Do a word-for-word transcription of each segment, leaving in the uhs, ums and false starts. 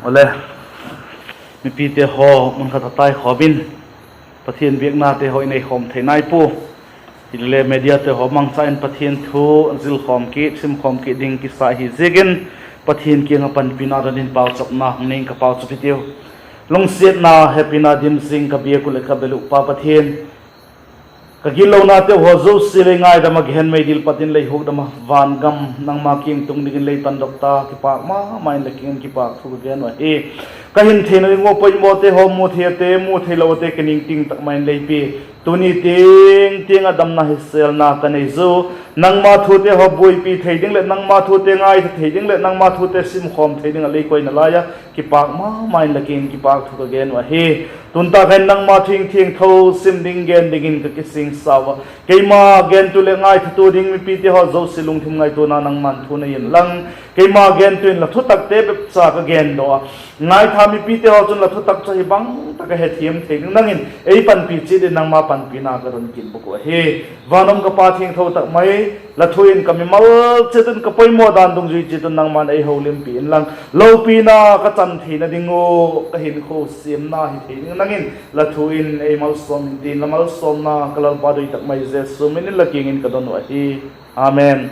Awle, mipite haw mun khat a taikhawm in Pathian biaknate haw i neikhawm thei nai pua. Hilele mediate haw mangcha in Pathian thu zilkhawm kit, simkhawm kit ding kisa hi ziakin Pathian kiang ah panpina don in pauchapna hung nei ing ka, pauchap hitiu. Lungsiatna hepina dim zing ka biak uh leh ka bel uh Pa Pathian, ka gitlonateu haw zosia lei ngaidam ah, gehen meidil pat in lei hukdam ah, van gam nangma kiang tung dingin lei tandok ta, kipâk ma ma in la kiang in kipâk thu ka gen uh ahi. Ka hin theina ding ua poimawte haw, mu thei ate, mu theilo ate, ka ningting tak ma in lei pia. Tuni tiang tiang ah damna hisêlna ka nei zu, nangma thute haw buaipi thei ding leh nangma thute ngaitha thei ding leh nangma thute simkhawm thei ding ah lei koina lai a, kipâk ma ma in la kiang in kipâk thu ka gen uh ahi. Tun tak ah hin nangma thu thiangtho sim ding gen dingin ka kisingsa ua, keima gentu leh ngaithatu ding mipite haw zosia lungthim ngaituana nangma'n thu nei inlang, keima gentu in la thutakte bepcha ka gen daw a, ngaitha mipite haw chun la thutak chu ahi bang tak a hethiam thei ding nang in ei panpi chiat in nangma panpina ka don kit bawk uh ahi. Van um ka Pa thiangtho tak mai, la thu in ka mimal chiat un, ka poimaw dan dungzui chiat un nangma'n ei holimpi inlang, lopina ka chan theina ding uh, ka hinkhua siamna hi thei ding nang in la thu in ei malsawm intin, la malsawmna ka Lalpa doi tak mai Jesu min in la kiang in ka don uh ahi. Amen.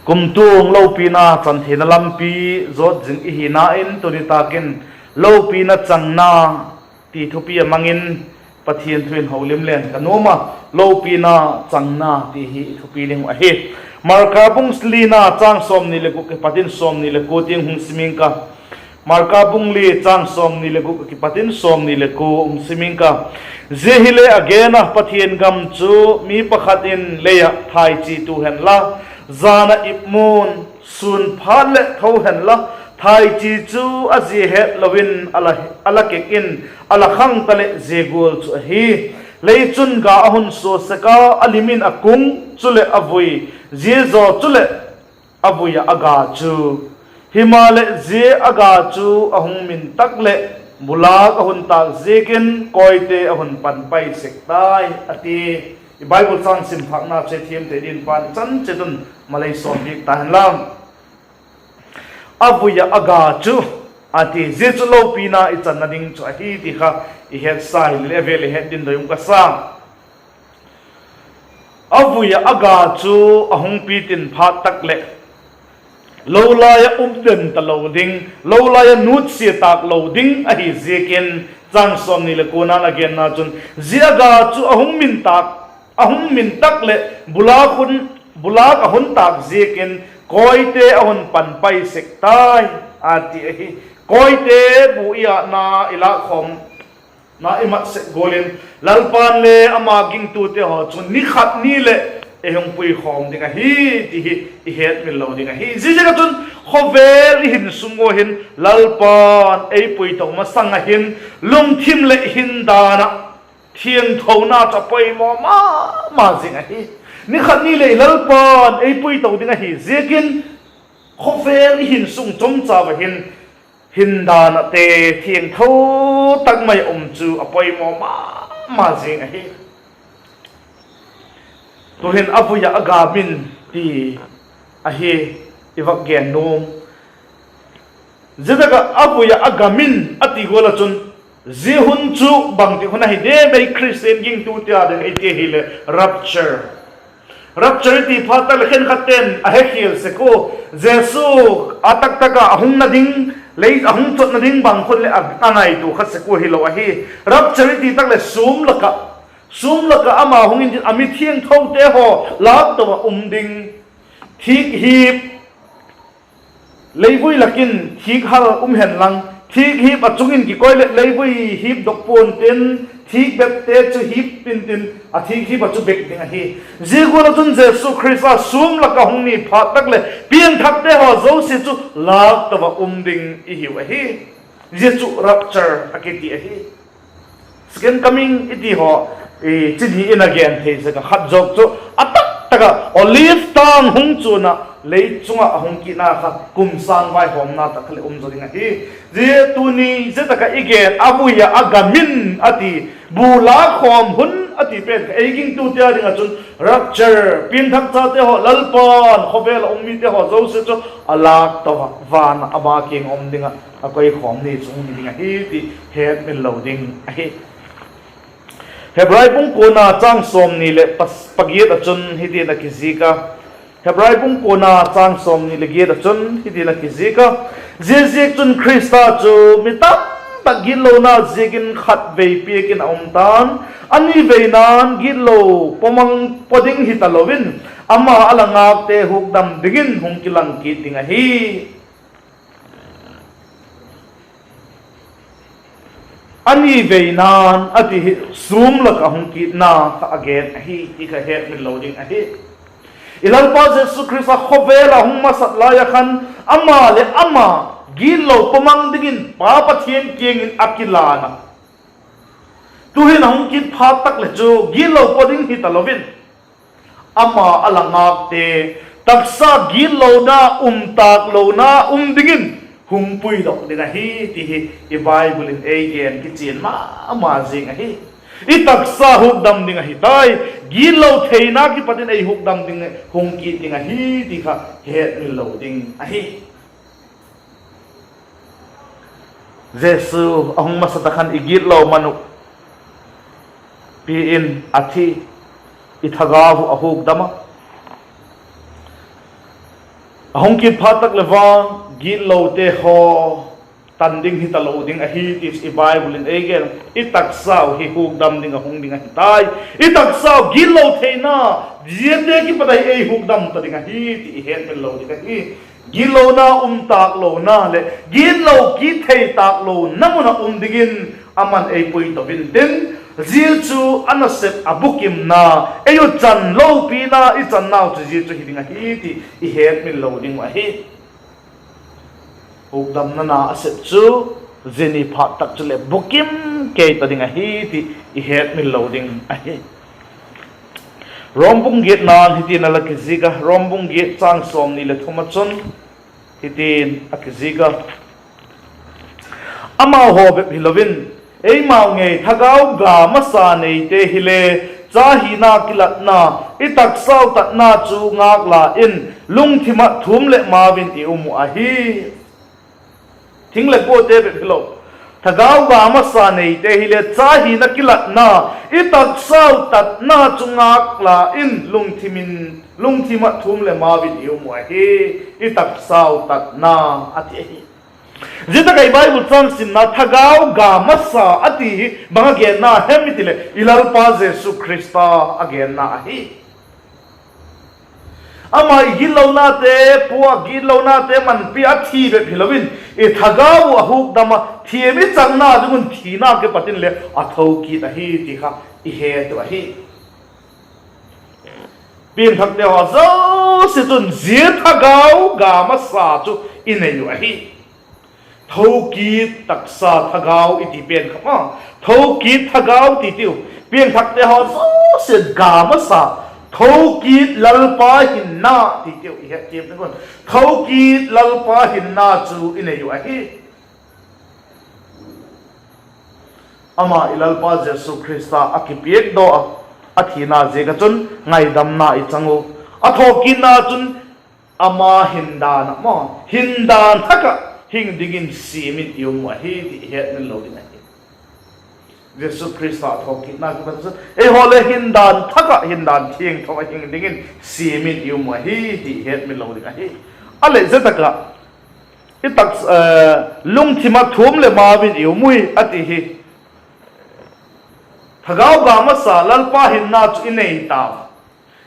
Kumtuang lopina chan theina lampi zawt zing i hina in, tuni tak in lopina changna ti thupi a mang in Pathian thu in holim leng ka nuam a, lopina changna ti hi i thupi ding uh ahi. Marka bung lina châng sawmni leh guk kipat in sawmni leh kua tiang hung sim ing ka. Marka bung li châng sawmni leh guk a kipat in sawmni leh kua hung sim ing ka. Zia hile a gen a, Pathian gam chu mi pakhat in lei ah thaichi tu hen la, jan ah ip mun, sûn phat leh tho hen la, thaichi chu a zia het lo in a la, a la kek in, a la khang taleh zia gual chu ahi. Lei chun ga a hun sua sek a, a lim in a kung, chuleh a vui, zia zaw chuleh a vui ah a ga chu. Himaleh zia a ga chu a hung min tak leh, bulâk a hun tâk ziakin kawite a hun panpai sek tai, a ti. I Bible châng sim phâkna chu thiam thei dingin Pa'n i chan chiat un malei sawm piak ta hen la. A vui ah a ga chu, a ti, zia chu lopina i channa ding chu ahi ti kha i hetsa hile, a vêl i het ding doi um ka sa. A vui ah a ga chu a hung pitin phat tak leh, lo lai ah um den talo ding, lo lai ah nutsia tâk lo ding ahi ziakin, châng sawmni leh kuana'n a genna chun, zia a ga chu a hung min tak, a hung min tak leh bulâk a hun tâk ziakin kawite a hun panpai sek tai, a ti ahi. Kawite bu i âtna i lâkkhawm na i mat sek gual in, Lalpa'n le ama gingtute haw chu ni khat ni leh ei hung puikhawm ding ahi ti hi i hetmil lo ding ahi. Ziaziak ah chun khawvel i hin sung ua hin Lalpa'n ei puito masang ah hin lungthim leh hindan ah thiangthona chu a poimaw ma ma zing ahi. Ni khat ni leh i Lalpa'n ei puito ding ahi ziakin khawvel i hin sung chomcha ah hin hindan ahte thiangtho tak mai a um chu a poimaw ma ma zing ahi. Tu'hin a vui ah a ga min ti ahi, i vak gen nuam. Zia tak ah a vui ah a ga min a ti gual ah chun, zia hun chu bangtik hun ahi diam ei Khristian gingtute â ding i ti ahileh rapture. Rapture i ti phat tak leh khenkhatte'n a hekhial sek ua, Jesu a taktak ah a hung na ding, lei a hung chotna ding bang khun leh a ngaitua kha sek ua hilo ahi. Rapture i ti tak leh sûm lak ah, sûm lak ah ama hung intin a mithiangthote haw lâkto ah um ding, thîk hip, leivui lak in thîk hal um hen lang, thîk hip ah chung in kikoi leh leivui hip dok pua'n tin, thîk bepte chu hip intin a thîk hip ah chu bek ding ahi. Zia gual ah chun Jesu Khrista sûm lak ah hung ni phat tak leh piangthakte haw zosia chu lâkto ah um ding i hiu ahi. Zia chu rapture a kiti ahi. Second coming i ti haw, chi ni in a gen thei sek a, khat zawk chu a tak tak ah Olive tâng hung chuan ah lei chung ah a hung kitna kha kum sâng vaihawmna tak kha leh um zaw ding ahi. Zia tuni zia tak ah i gen a vui ah a gam in a ti, bu lâk khawm hun a ti pen kha ei gingtute â ding ah chun rapture, piangthak chate haw, Lalpa'n khawvel ah um mite haw zosia chu a lâk to ah van ah ama kiang ah um ding ah a koikhawm ni chu hung hi ding ahi ti hetmil lo ding ahi. Hebrai bung kuana châng sawmni leh pa, pagiat ah chun hitin a kizik a. Hebrai bung kuana châng sawmni leh giat ah chun hitin a kizik a: Ziaziakchun Khrista chu mi tamtak gitlona ziakin khatvei piak in a um ta'n, a niveina'n gitlo pawmang, paw ding hi talo in, ama a la ngâkte hukdam dingin hung kilang kit ding ahi. A niveina'n a ti hi, sûm lak ah hung kitna kha a gen ahi ti kha hetmil lo ding ahi. I Lalpa Jesu Khrista khawvel ah hung masat lai ah khan ama leh ama gitlo pawmang dingin Pa Pathian kiang in a kilân a. Tu'hin a hung kit phat tak leh chu gitlo paw ding hi talo in, ama a la ngâkte, taksa gitlona, um tâklona um dingin hung puidok ding ahi ti hi i Bible in ei gen kichian ma ma zing ahi. I taksa hukdam ding ahi tai, gitlo theina kipat in ei hukdam ding, hung kit ding ahi ti kha hetmil lo ding ahi. Jesu a hung masat ah khan i gitlo man uh pi in a thi, i thagau uh a hukdam a. A hung kit phat tak leh vang gitlote haw tan ding hi talo ding ahi ti i Bible in ei gen. I taksa uh hi hukdam ding a hung ding ahi tai. I taksa uh gitlo theina, ziate kipat ahi ei hukdam ta ding ahi ti i hetmil lo ding ahi. Gitlona, um tâklona leh gitlo kit thei tâklona mun ah um dingin ama'n ei puitok intin, zia chu a nasep a bukimna, ei uh chan lopina i channau chu zia chu hi ding ahi ti i hetmil lo ding uh ahi. Hukdamna na a sep chu zia ni phat tak chuleh bukim kei ta ding ahi ti i hetmil lo ding ahi. Rom bung giatna'n hitin a la kizik a, Rom bung giat châng sawmni leh thum ah chun hitin a kizik a: Amau haw bep hilo in, eimau ngei thagau ga masa neite hile, cha hina kilatna, i taksau tatna chu ngâk la in, lungthim ah thum leh mau in i um uh ahi. Thing leh kuate bep hilo, thagau ga masa neite hile cha hina kilatna, i taksau tatna chu ngâk la in, lungthim in, lungthim ah thum leh mau in i um uh ahi. I taksau tatna a ti ahi. Zia tak ah i Bible châng simna thagau ga masa a ti hi bang a genna hem i ti leh i Lalpa Jesu Khrista a genna ahi. Ama i gitlonate pua, gitlonate manpi a thi bep hilo in, i thagau uh a hukdam a, thiam i changna ding un thina kipat in le a tho kit ahi ti kha i het uh ahi. Piangthakte haw zosia chun zia thagau ga masa chu i nei uh ahi. Tho kit taksa thagau i ti pen kha ma, tho kit thagau ti tiu, piangthakte haw zosia ga masa, tho kit Lalpa hinna ti tiu i het tiam ding un, tho kit Lalpa hinna chu i nei uh ahi. Ama i Lalpa Jesu Khrista a kipiakdaw a, a thina ziak ah chun ngaidamna i chang uh, a thawkitna chun ama hindan ah maw, hindan thak ah hing dingin siam in i um uh ahi ti i hetmil lo ding ahi. Jesu Khrista thawkitna kipat chun eihaw le hindan thak ah, hindan thiangtho ah hing dingin siam in i um uh ahi ti i hetmil lo ding ahi. A leh zia tak ah i tak, lungthim ah thum leh mau in i um ui a ti hi. Thagau ga masa Lalpa hinna chu i nei tau.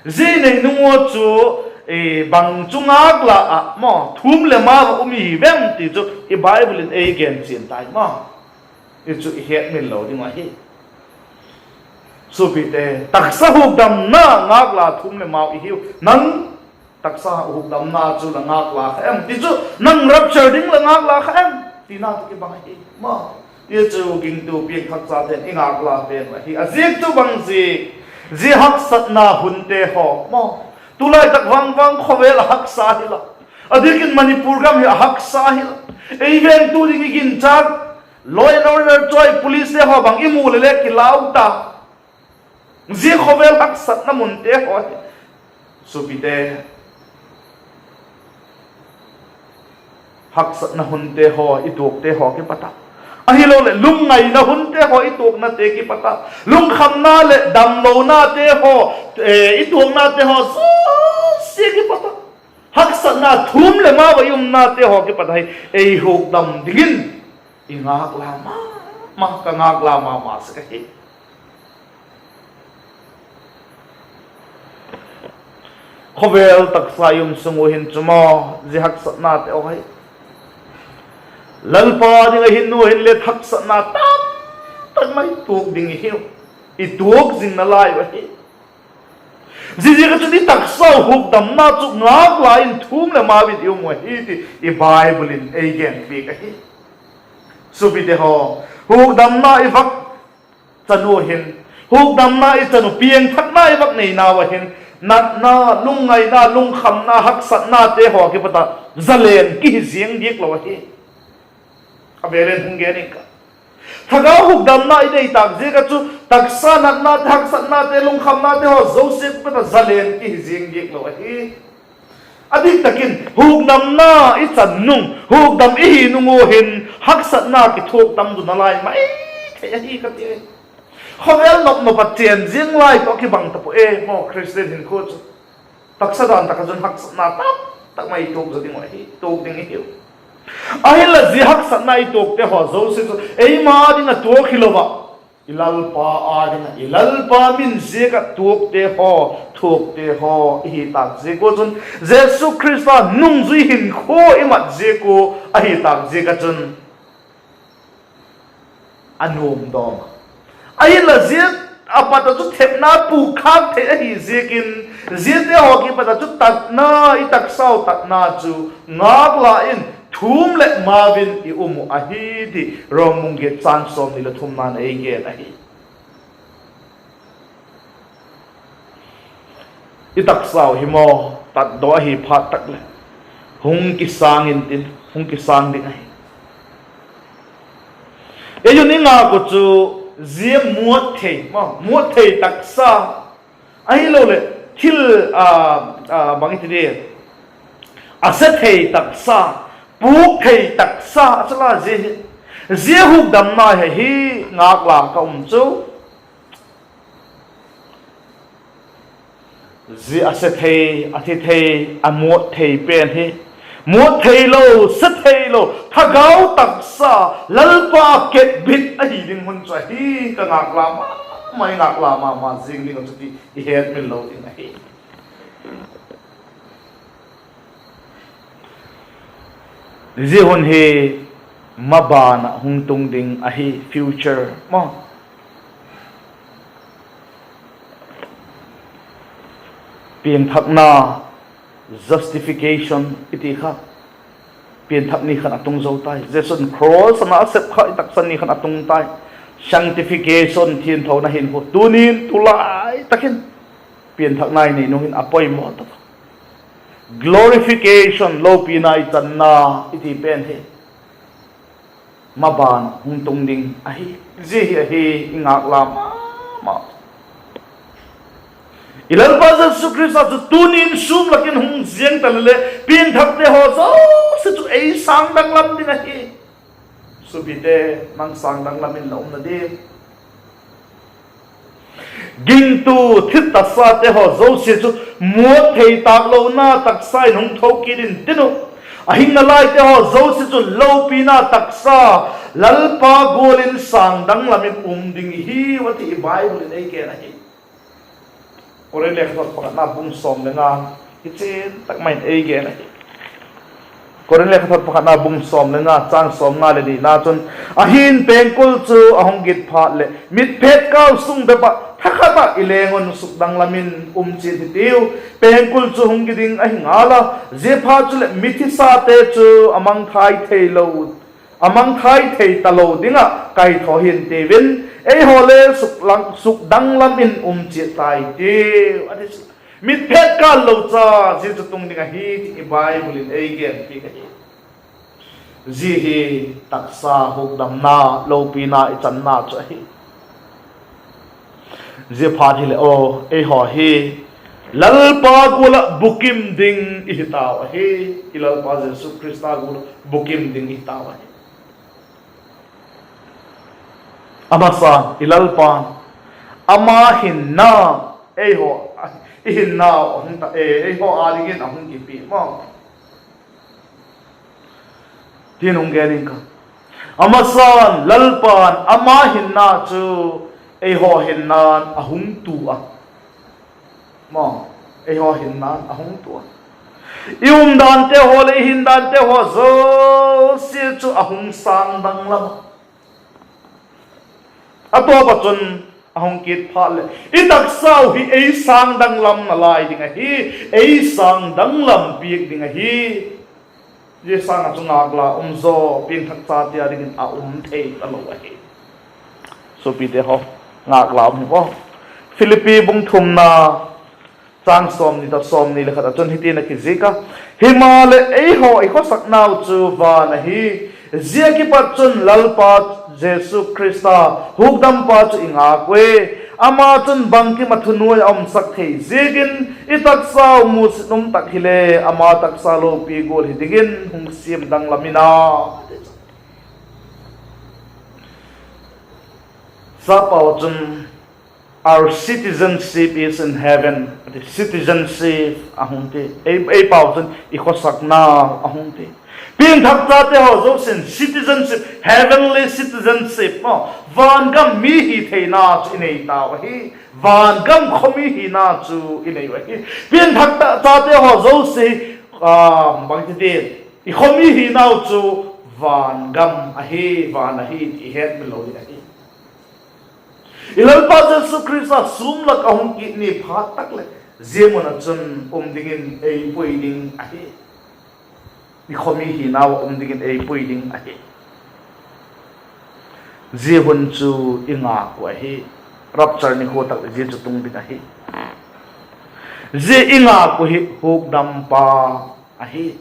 Zia i nei nung ua chu bang chu ngâk la ah maw, thum leh mau ah um i hi vem ti chu i Bible in ei gen chian tai maw. I chu i hetmil lo ding uh ahi. Suapite, taksa hukdamna ngâk la thum leh mau i hiu. Nang taksa hukdamna chu la ngâk la kha em? Ti chu nang rapture ding la ngâk la kha em tina tawh kibang ahi maw. Zia chu gingtu piangthak chate'n i ngâk la pen uh ahi. A ziak chu bang ziak, zia haksatna hunte haw maw, Tulai tak vang vang khawvel a haksa hi la, a diakin Manipur gam hi a haksa hi la, ei vengtu ding i ginchâk, law and order choi, policete haw bang i mu le le kilau ta. Zia khawvel haksatna munte haw hi, suapite, haksatna hunte haw i tuakte haw kipat a, ahiloleh lungngaina hunte haw i tuaknate kipat a, lungkhamna leh damlonate haw, i tuaknate haw zosia kipat a, haksatna thum leh mau a i umnate haw kipat ahi, ei hukdam dingin i ngâk la ma ma, ka ngâk la ma ma sek ahi. Khawvel taksa i um sung ua hin chu maw, zia haksatnate haw hi, Lalpa ding a hin nu hin le haksatna tamtak mai tuak ding i hiu, i tuak zing nalai uh ahi. Ziaziak ah chun i taksau hukdamna chu ngâk la in thum leh mau in i um uh ahi ti i Bible in ei genpiak ahi. Suapite haw, hukdamna i vak chan ua hin, hukdamna i chan uh, piangthakna i vak neinau ah hin, natna, lungngaina, lungkhamna, haksatnate haw kipat a zalen kihi ziang diak lo ahi. A vêl in hung gen ing ka, thagau hukdamna i nei tâk ziak ah chu taksa natnate, haksatnate, lungkhamnate haw zosia kipat a zalen kihi ziang diak lo ahi. A dik tak in hukdamna i chan nung, hukdam i hi nung ua hin haksatna kithuak tam du nalai mai thei ahi ka ti. Khawvel nop nop a chên ziang lai tawh kibang ta pua e maw, Khristian hinkhua chu. Taksa dan tak ah chun haksatna tamtak mai tuak zaw ding uh ahi, tuak ding i hiu. Ahinla zia haksatna i tuakte haw zosia chu eima ding ah tuak hilo ah, i Lalpa â ding ah, i Lalpa min ziak ah tuakte haw, thuakte haw i hi tâk ziak ua chun, Jesu Khrista nungzui hinkhua i mat ziak ua ahi tâk ziak ah chun a nuam dawm a. Ahinla zia a pat ah chu thepna pukkhâk thei ahi ziakin, ziate haw kipat ah chu tatna, i taksau tatna chu ngâk la in thum leh mau in i um uh ahi ti Rom bung giat châng sawmni leh thumna'n ei gen ahi. I taksau hi maw, tatdaw ahi phat tak leh hung kisâng intin, hung kisâng ding ahi. Ei un i ngâk uh chu zia muat thei, muat thei taksa, ahiloleh thil, bang i ti di, a se thei taksa, puk thei taksa a chu la zia hi, zia hukdamna hi, hi ngâk la ka um chu. Zia a se thei, a thi thei, a muat thei pen hi, muat theilo, se theilo, thagau taksa, Lalpa kepbit ahi ding hun chu ahi, ka ngâk la ma ma, i ngâk la ma ma zing ding uh chu ti i hetmil lo ding ahi. Zia hun hi maban ah hung tung ding ahi, future maw. Piangthakna, justification i ti kha, pianthak ni khan a tung zo tai. Jesu'n cross a na a sep kha i taksa ni khan a tung tai. Sanctification, thianthona hinkhua, tunin tulai tak in pianthakna i nei nung hin a poimaw ta. Glorification, lopina i channa i ti pen hi maban hung tung ding ahi. Zia hi ahi, i ngâk la ma ma. I Lalpa Jesu Khrista chu tunin sûm lak in hung ziang ta leh, piangthakte haw zosia chu ei sângdanglam ding ahi. Suapite, nang sângdanglam in la umna diam? Gingtu thil taksate haw zosia chu muat thei tâk lona taksa in hung tho kit intin uh, a hing nalaite haw zosia chu lopina taksa, Lalpa gual in sângdanglam in um ding i hiu a ti i Bible in ei gen ahi. Korinth lekhathot pakhatna bung sawm le nga, kichian tak mai in ei gen ahi. Korinth lekhathot pakhatna bung sawm le nga, châng sawmnga leh nina chun, ahi'n pengkul chu a hung git phat leh mitphet kâl sung bep ah thakhat ah i leng un sukdanglam in um chiat hitiu. Pengkul chu hung gi ding ahi ngal a, ziaphat chuleh mithisate chu a mangthai theilo, a mangthai thei talo ding ah kaithaw hi'n tiu in, eihaw le sukdanglam in um chiat tai tiu, a ti chu. Mitphet kâl lo cha, zia chu tung ding ahi ti i Bible in ei genpiak ahi. Zia hi taksa hukdamna, lopina i channa chu ahi. Ziaphat hileh aw, eihaw hi Lalpa gual ah bukim ding i hi tau ahi. I Lalpa Jesu Khrista gual ah bukim ding i hi tau ahi. A masa'n i Lalpa'n ama hinna, eihaw, i hinna a hung ta e, eihaw â dingin a hung kipia maw, ti'n hung gen ing ka. A masa'n Lalpa'n ama hinna chu eihaw hinna'n a hung tu a, maw, eihaw hinna'n a hung tu a. I umdante haw leh i hindante haw zosia chu a hung sâng danglam a. A tawp ah chun a hung kit phat leh i taksau hi ei sâng danglamna lai ding ahi, ei sâng danglam piak ding ahi. Zia sâng ah chu ngâkla um zaw, piangthak chate â dingin a um thei talo ahi. Suapite haw, ngâkla um hi maw. Philippi bung thumna, châng sawmni tawh sawmni leh khat ah chun hitin a kizik a: Himaleh eihaw i khawsaknau chu van ahi; zia kipat chun Lalpa Jesu Khrista, hukdampa chu i ngâk ui. Ama chun bangkim ah thunuai a umsak thei ziakin, i taksau musit um tak hile ama taksa lopi gual hi dingin hung siam danglam in a, Sapau chun, Our citizenship is in heaven. Citizenship a hung ti. Ei, ei pau chun i khawsakna a hung ti. Piangthak chate haw zosia'n citizenship, heavenly citizenship maw, vangam mi hi theina chu i nei tau ahi. Vangam khawmi hina chu i nei uh ahi. Piangthak ta, chate haw zosia, a, bangti ti, i khawmi hinau chu vangam ahi, van ahi ti i hetmil lo ding ahi. I Lalpa Jesu Khrista sûm lak a hung kit ni phat tak leh zia mun ah chun um dingin ei pui ding ahi. I khawmi hinau ah um dingin ei pui ding ahi. Zia hun chu i ngâk uh ahi. Rapture nikhua tak leh zia chu tung ding ahi. Zia i ngâk uh hi hukdampa ahi.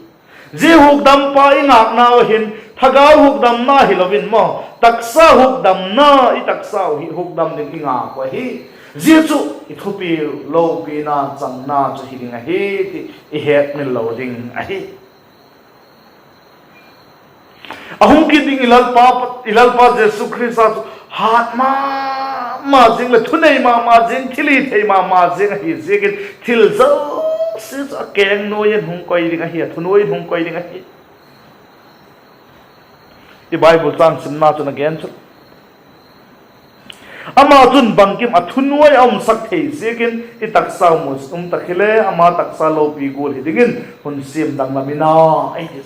Zia hukdampa i ngâknau ah hin thagau hukdamna hilo in maw, taksa hukdamna, i taksau hi hukdam ding i ngâk uh ahi. Zia chu i thupiu lopina channa chu hi ding ahi ti i hetmil lo ding ahi. A hung kit ding i Lalpa, i Lalpa Jesu Khrista chu hât ma ma zing leh thunei ma ma zing, thilhithei ma ma zing ahi ziakin thil zosia chu a keng nuai in hung koi ding ahi, a thunuai in hung koi ding ahi. I Bible châng simna chun a gen chu, ama chun bangkim ah thunuai a umsak thei ziakin i taksau musit um tak hile ama taksa lopi gual hi dingin hun siam danglam in a, ei ti.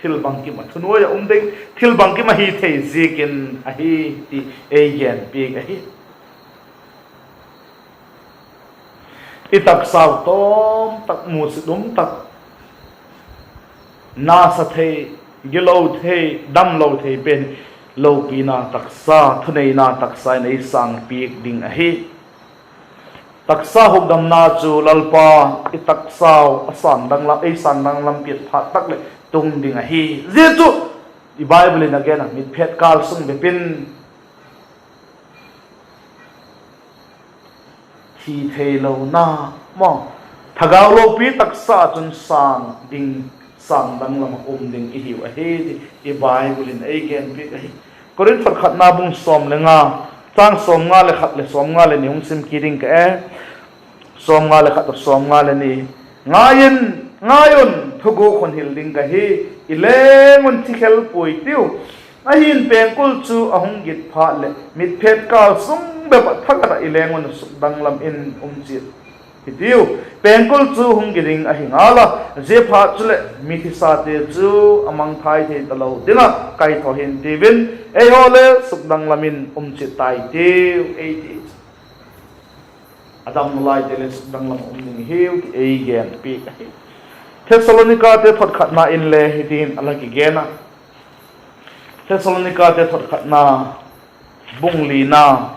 Thil bangkim ah thunuai a um ding, thil bangkim ahi thei ziakin ahi ti ei genpiak ahi. I taksau tawm tak, musit um tak, nasa thei, gilo thei, damlo thei pen lopina taksa, thuneina taksa in ei sângpiak ding ahi. Taksa hukdamna chu Lalpa i taksau a sângdanglam, ei sângdanglam piak phat tak leh tung ding ahi. Zia chu i Bible in a gen a, mitphet kâl sung bep in thi theilona maw, thagau lopi taksa chun sâng ding, sângdanglam ah um ding i hiu ahi ti i Bible in ei genpiak ahi. Korinth thot khatna bung sawm le nga, châng sawmnga le khat leh sawmnga le ni hung sim kit ding ka e. Sawmnga le khat tawh sawmnga le ni. Ngai in, ngai un, thuguk hun hil ding ka hi, i leng un thi khel puai tiu. Ahi'n pengkul chu a hung git phat leh mitphet kâl sung bep ah thakhat ah i leng un sukdanglam in um chiat hitiu. Pengkul chu hung gi ding ahi ngal a, ziaphat chuleh mithisate chu a mangthai thei talo ding ah kaitho hi'n tiu in, eihaw le sukdanglam in um chiat tai tiu, ei ti. A damna laite le sukdanglam ah um ding hiu ti ei genpiak ahi. Thessalonikate thot khatna inle hitin a la kigen a, Thessalonikate thot khatna bung lina,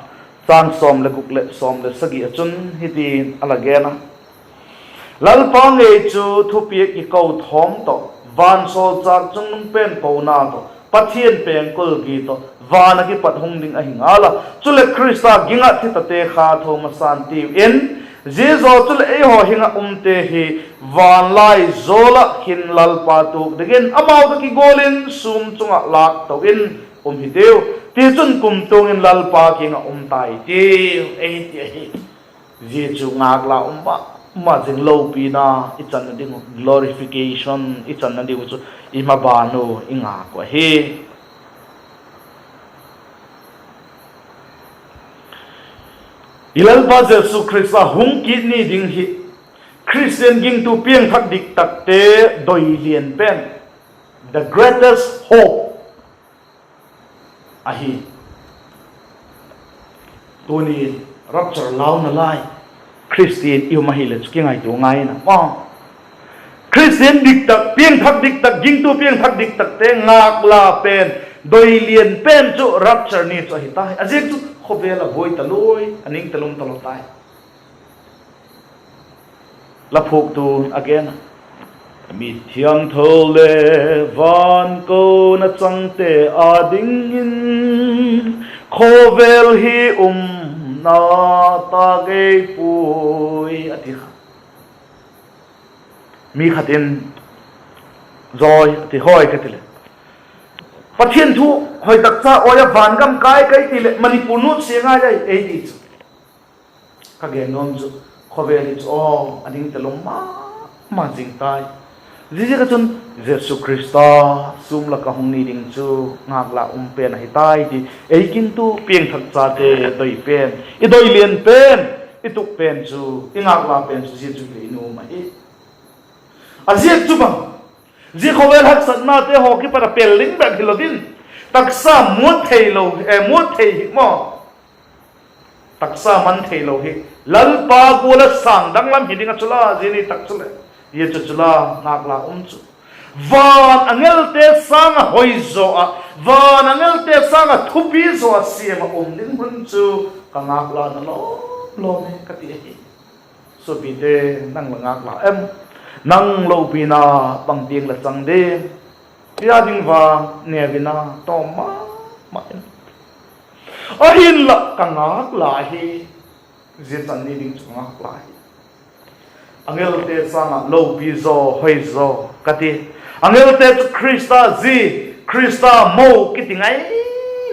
châng sawm le guk leh sawm le sagi ah chun hitin a la gen a: Lalpa ngei chu thupiak kiko thawm tawh, vansawlchâk chungnung pen pona tawh, Pathian pengkul gi tawh van ah kipat hung ding ahi ngal a. Chuleh Khrista ging ah thi tate kha tho masa'n tiu in, zia zaw chuleh eihaw hing ah umte hi van lai zawl ah hin Lalpa tuak dingin amau tawh kigual in sûm chung ah lâk to in um hitiu; tichun kumtuang in Lalpa kiang ah um tai tiu, ei ti ahi. Zia chu ngâkla um ma ma zing, lopina i channa ding uh, glorification i channa ding uh chu i maban u i ngâk uh ahi. I Lalpa Jesu Khrista hung kit ni ding hi Khristian gingtu piangthak diktakte doi lian pen, the greatest hope ahi. Tuni rapture launa lai Khristian i um ahileh chu kingaitua ngai in a maw. Khristian diktak, piangthak diktak, gingtu piangthak diktakte ngâkla pen, doi lian pen chu rapture ni chu ahi tai. A ziak chu khawvel a buai ta lui, a ning ta lum talo tai. La phuaktu'n a gen a, mithiangtho le van kona changte â dingin khawvel hi umna tâk ei puai, a ti kha. Mi khat in, zawi a ti, hoi ka ti leh, Pathian thu hoi tak cha awi a van gam kai kai ti leh Manipur nutsia ngai ai ei ti chu. Ka gen nuam chu, khawvel hi chu aw, a ning ta lum ma ma zing tai. Ziaziak ah chun Jesu Khrista sûm lak ah hung ni ding chu ngâkla um pen ahi tai ti ei gingtu piangthak chate doi pen, i doi lian pen, i tuk pen chu, i ngâkla pen chu zia chu hi i nuam ahi. A ziak chu bang, zia khawvel haksatnate haw kipat a pel ding bek hilo in, taksa muat thei lo, e, muat thei hi maw, taksa man theilo hi Lalpa gual ah sâng danglam hi ding ah chu la, zia ni tak chuleh, zia chu chu la, ngâkla um chu. Van angelte sâng ah hoi zaw ah, van angelte sâng ah thupi zaw ah siam ah um ding hun chu ka ngâkla na lawm lawm e ka ti ahi. Suapite, nang la ngâkla em? Nang lopina bang tiang la chang ding? Tia ding vang neu in a tawm ma ma in. Ahinla ka ngâkla hi, zia chan ni ding chu ka ngâkla hi, angelte sâng ah lopi zaw, hoi zaw ka ti. Angelte chu Khrista zi, Khrista mo kiti ngai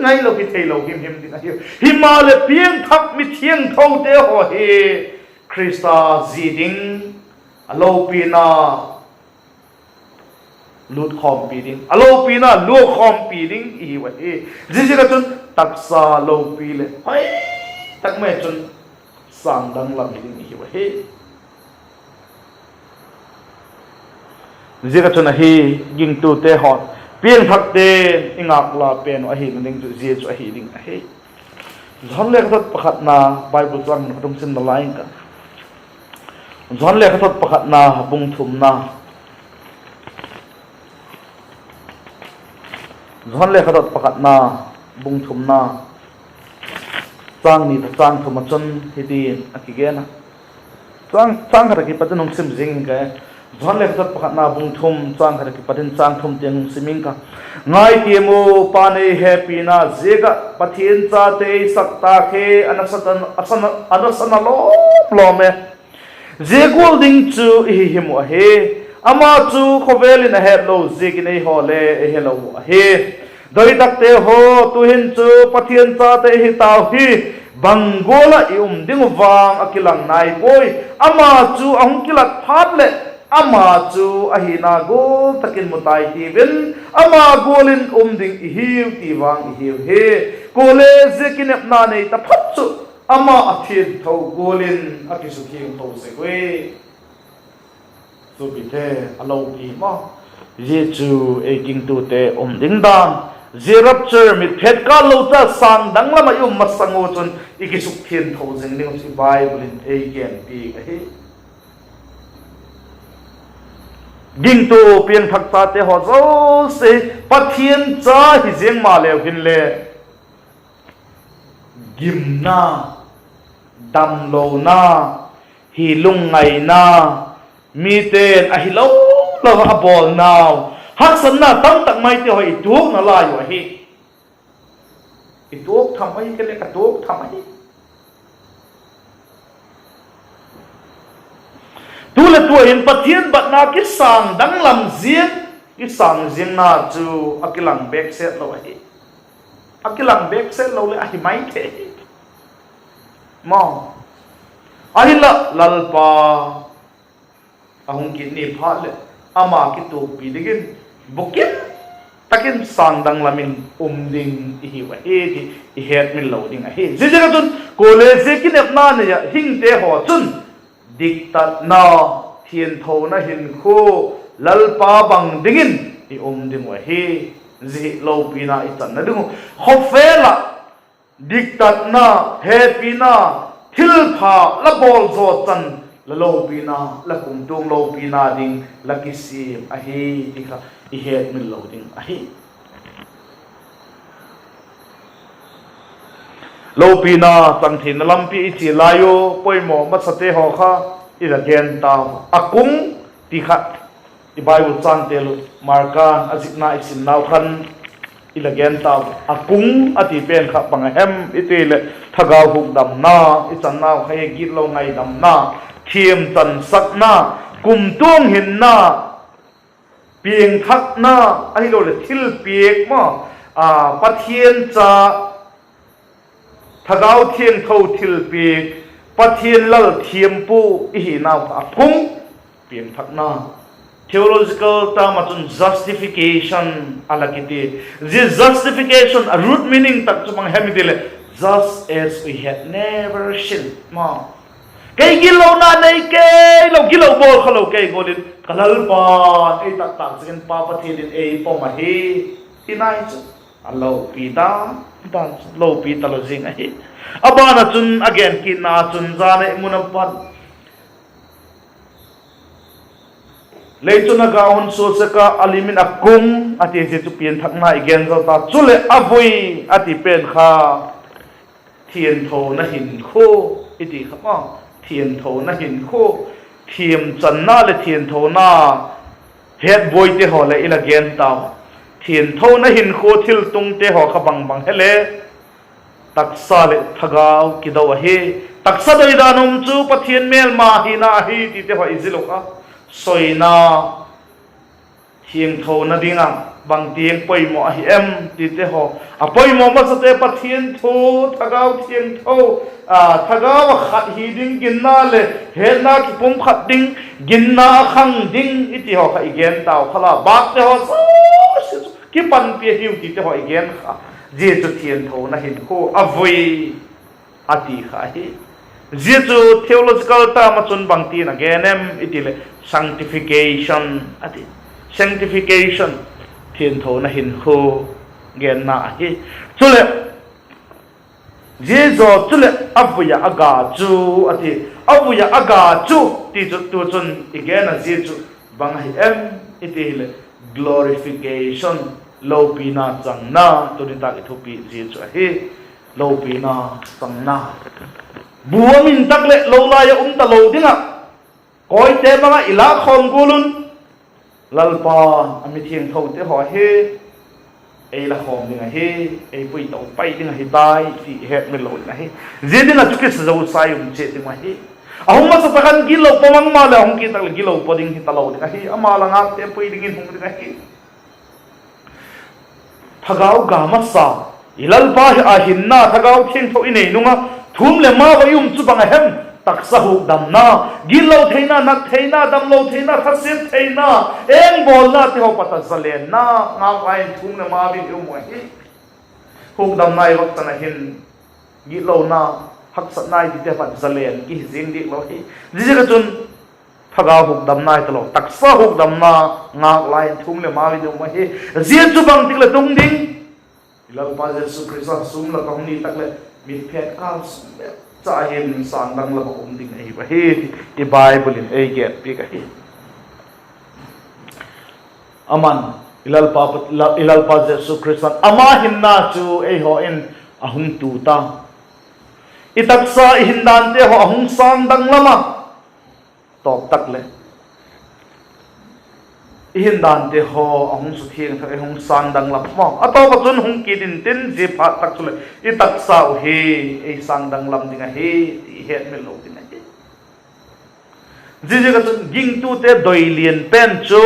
ngailo hi theilo him him ding ahiu. Himaleh piangthak mithiangthote haw hi Khrista zi ding, a lopina lût khawmpi ding, a lopina lua khawmpi ding i hiu ahi. Ziaziak ah chun taksa lopi leh hoi tak mai chun sâng danglam hi ding i hiu ahi. Ziaziak ah chun ahi, gingtute haw, piangthakte i ngâkla pen uh ahina ding chu zia chu ahi ding ahi. Johan lekhathot pakhatna, Bible chang mun khat hung sim nalai ing ka. Johan lekhathot pakhatna, bung thumna. Johan lekhathot pakhatna, bung thumna, châng ni tawh châng thum ah chun hiti'n a kigen a. Châng, châng khat ah kipat in hung sim zing ing ka. Johan lekhathot pakhatna bung thum, châng khat ah kipat in châng thum tiang hung sim ing ka. Ngai tiam u, Pa'n ei hepina ziak ah Pathian chate ei sak tâk hi a nasa, a nasa na lawm lawm e. Zia gual ding chu i hi him uh ahi. Ama chu khawvel in a hetlo ziakin eihaw le ei helo uh ahi. Doi takte haw, tu'hin chu Pathian chate i hi tau hi. Bang gual ah i um ding uh vang a kilang nai puai. Ama chu a hung kilat phat leh, ama chu a hina gual tak in mu tai tiu in, ama gual in um ding i hiu ti vang i hiu hi. Kuale zia kinepna nei taphot chu ama a thiangtho gual in a kisuthiangtho sek ui. Suapite, a lopi maw? Zia chu ei gingtute um ding dan, zia rapture mitphet kâl lo cha sâng danglam ah i um masang u chun i kisuthiangtho zing ding uh chu Bible in ei genpiak ahi. Gingtu piangthak chate haw zosia Pathian cha hi ziang maleu hinle, gimna, damlona, hi lungngaina, Mite'n a hilo lo a bawlnau, haksatna tamtak maite haw i tuakna lai uh ahi. I tuak tham ahi, kei le ka tuak tham ahi. Tu leh tu ah hin Pathian batna kisâng danglam ziang, kisâng ziangna chu a kilang bêk set lo ahi. A kilang bêk set lo leh ahi mai thei hi. Maw, ahinla Lalpa a hung kit ni phat leh ama kituakpi dingin bukim tak in sâng danglam in um ding i hiu ahi ti i hetmil lo ding ahi. Ziaziak ah chun kuale zia kinepna nei ah hingte haw chun diktatna, thianthona hinkhua, Lalpa bang dingin i um ding uh ahi. Zia hi lopina i channa ding uh, khawvel ah diktatna, hepina, thilpha la bawl zaw chan la lopina, la kumtuang lopina ding la kisiam ahi ti kha i hetmil lo ding ahi. Lopina chang theina lampi i chia lai u, poimaw masate haw kha i la gen tau. A kung ti kha i Bible chângte uh Marka'n a zikna i simnau khan i la gen tau. A kung a ti pen kha bang a hem i ti leh thagau hukdamna i channau kha hi, gitlo ngaidamna, thiam chansakna, kumtuang hinna, piangthakna, ahiloleh thilpiak maw, a, Pathian cha, Thagau Thiangtho thilpiak, Pathian lal thiampu i hinau kha a kung, piangthakna. Theological term ah chun justification a la kiti. Zia justification a root meaning tak chu bang hem i ti leh, just as we had never sinned. Maw, kei gitlona nei kei lo, gitlo bawl kha lo kei gual in ka Lalpa'n ei taktak ziakin Pa Pathian in ei pom ahi, ti nai chu a lopi dan, dan chu lopi talo zing ahi. A ban ah chun a gen kitna chun, jan ei mun a pat, lei chun a ga hun sua sek a, a lim in a kung a ti, zia chu piangthakna i gen zo ta. Chuleh a vui a ti pen kha thianthona hinkhua i ti kha maw, thianthona hinkhua, thiam channa leh thianthona hetbuaite haw leh i la gen tau. Thianthona hinkhua thiltungte haw kha bang bang he le, taksa leh thagau kido ahi. Taksa doidan um chu Pathian mêlma hina ahi tite haw i zil uh kha, soina, thiangthona ding ah bangtiang poimaw ahi em tite haw, a poimaw masate Pathian thu, thagau thiangtho, a, thagau ah khat hi ding ginna leh hetna kipumkhat ding, ginna a khang ding i ti haw kha i gen tau kha la, bâkte haw zosia chu kipanpi ahiu tite haw i gen kha. Zia chu thianthona hinkhua a vui a ti kha ahi. Zia chu theological term ah chun bangtin a gen em i ti leh, sanctification a ti. Sanctification, thianthona hinkhua genna ahi. Chuleh, zia zaw chuleh a vui ah a ga chu a ti. A vui ah a ga chu ti chu tu chun i gen a, zia chu bang ahi em i ti hileh, glorification, lopina channa, tuni tâk i thupi zia chu ahi. Lopina channa. Bu a min tak leh lo lai ah um talo ding ah, kawite bang ah i lâk khawm gual un, Lalpa'n a mithiangthote haw hi ei la khawm ding ahi, ei pui to pai ding ahi tai ti i hetmil lo ding ahi. Zia ding ah chu kisazosai um chiat ding ahi. A hung masa tak ah gitlo pua mang maleh, a hung kit tak leh gitlo pua ding hi talo ding ahi. Ama la ngâkte pui dingin hung ding ahi. Thagau ga masa, i Lalpa hi a hinna thagau thiangtho i nei nung a, thum leh mau ah i um chu bang a hem? Taksa hukdamna, gitlo theina, nat theina, damlo theina, thasiat theina, engbawlna ti haw pat ah zalenna, ngâk lai in thum leh mau in i um uh ahi. Hukdamna i vak chan ah hin, gitlona, haksatna i tite pat zalen kihi zing diak lo hi. Ziaziak ah chun, thagau hukdamna hi talo, taksa hukdamna, ngâk lai in thum leh mau in i um ahi. Zia chu bangtik leh tung ding? I Lalpa Jesu Khrista sûm lak a hung ni tak leh, mitphet kâl sûm bep cha hin sâng danglam ah um ding ahi ahi, i Bible in ei genpiak ahi. Aman, i Lalpa, i Lalpa Jesu Khrista'n ama hinna chu eihaw in a hung tu ta. I taksa i hindante haw a hung sâng danglam a, tawp tak leh, i hin dante haw a hung suthiangtho, ei hung sângdanglam maw, a tawp ah chun hung kit intin, zia phat tak chuleh i taksa uh hi ei sângdanglam ding ahi ti i hetmil lo ding ahi. Ziaziak ah chun gingtute doi lian pen chu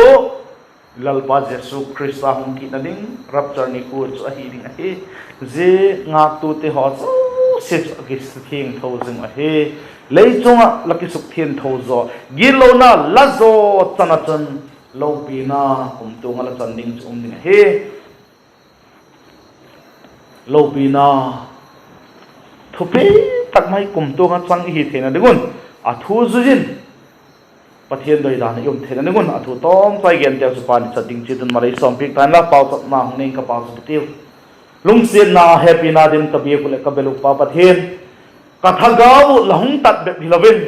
Lalpa Jesu Khrista hung kitna ding, rapture nikhua chu ahi ding ahi. Zia ngâktute haw zosia chu a kisuthiangtho zing uh ahi. Lei chung ah la kisukthiangtho zaw, gitlona la zaw chan ah chun lopina kumtuang ah la chan ding chu um ding ahi. Lopina thupi tak mai kumtuang ah chang i hi theina ding un, a thu zui in Pathian doidan i um theina ding un a thu tawmchai genteu chu pan i chat ding chiat un malei sawmpiak ta inla, pauchapna hung nei ing ka, pauchap i tiu. Lungsiatna hepina dim ka biak uh leh ka bel uh Pa Pathian, ka thagau uh la hung tat bep hilo in,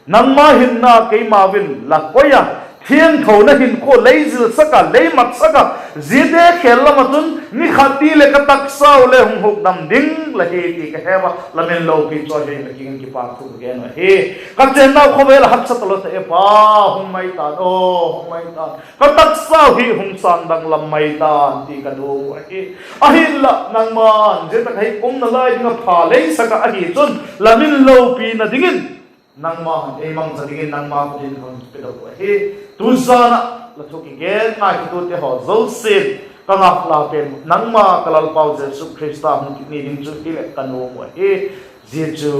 nangma hinna keimau in la koi a, thiangthona hinkhua lei zilsak a, lei matsak a, ziate khêl lam ah chun ni khat ni leh ka taksa uh le hung hukdam ding la hi ti ka he ua, la min lopi chawi hi la kiang in kipâk thu ka gen uh ahi. Ka chênnau khawvel ah haksa talo ta e Pa, hung mai ta'n aw, hung mai ta'n, ka taksa uh hi hung sângdanglam mai ta'n ti ka nuam uh ahi. Ahinla nangma'n zia tak hi umna lai ding ah pha lei sak ah ahi chun la min lopina dingin nangma'n ei mangcha dingin nangma khut in hun pe dok uh ahi. Tuzan ah la thu kigen ngaitute haw zosia'n ka ngâk la pen nangma ka Lalpau Jesu Khrista hung kit ni ding chu hileh ka nuam uh ahi. Zia chu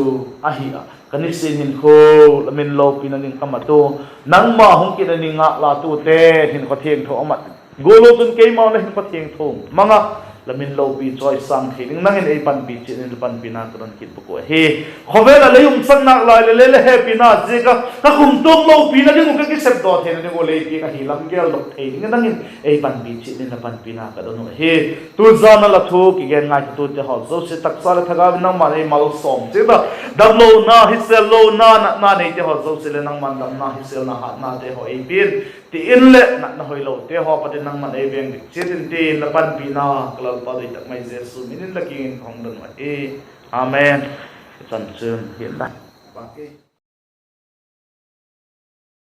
ahi a, ka nisin hinkhua la min lopina ding ka mat u, nangma hung kitna ding ngâk latute hinkhua thiangtho a mat gual un keimau le hinkhua thiangtho mang ah la min lopi chawisâng thei ding nang in ei panpi chiat in la panpina ka don kit bak uh ahi. Khawvel ah lei umsak nâk lai leh lei la hepina ziak ah ka kumtuang lopina ding uh ka kisepdaw theina ding uh lei piak ahi lam geldok thei dingin nang in ei panpi chiat in la panpina ka don uh ahi. Tuzan ah la thu kigen ngaitute haw zosia taksa leh thagau in nangma'n ei malsawm chiat a, damlona, hisêllona, natna neite haw zosia leh nangma'n damna, hisêlna, hâtnate haw ei pia in, ti inleh natna hoilote haw pat in nangma'n ei vêng dik chiat intin la panpina ka Lalpa doi tak mai Jesu min in la kiang in ka hung don uh ahi. Amen. Chanchin hi'n la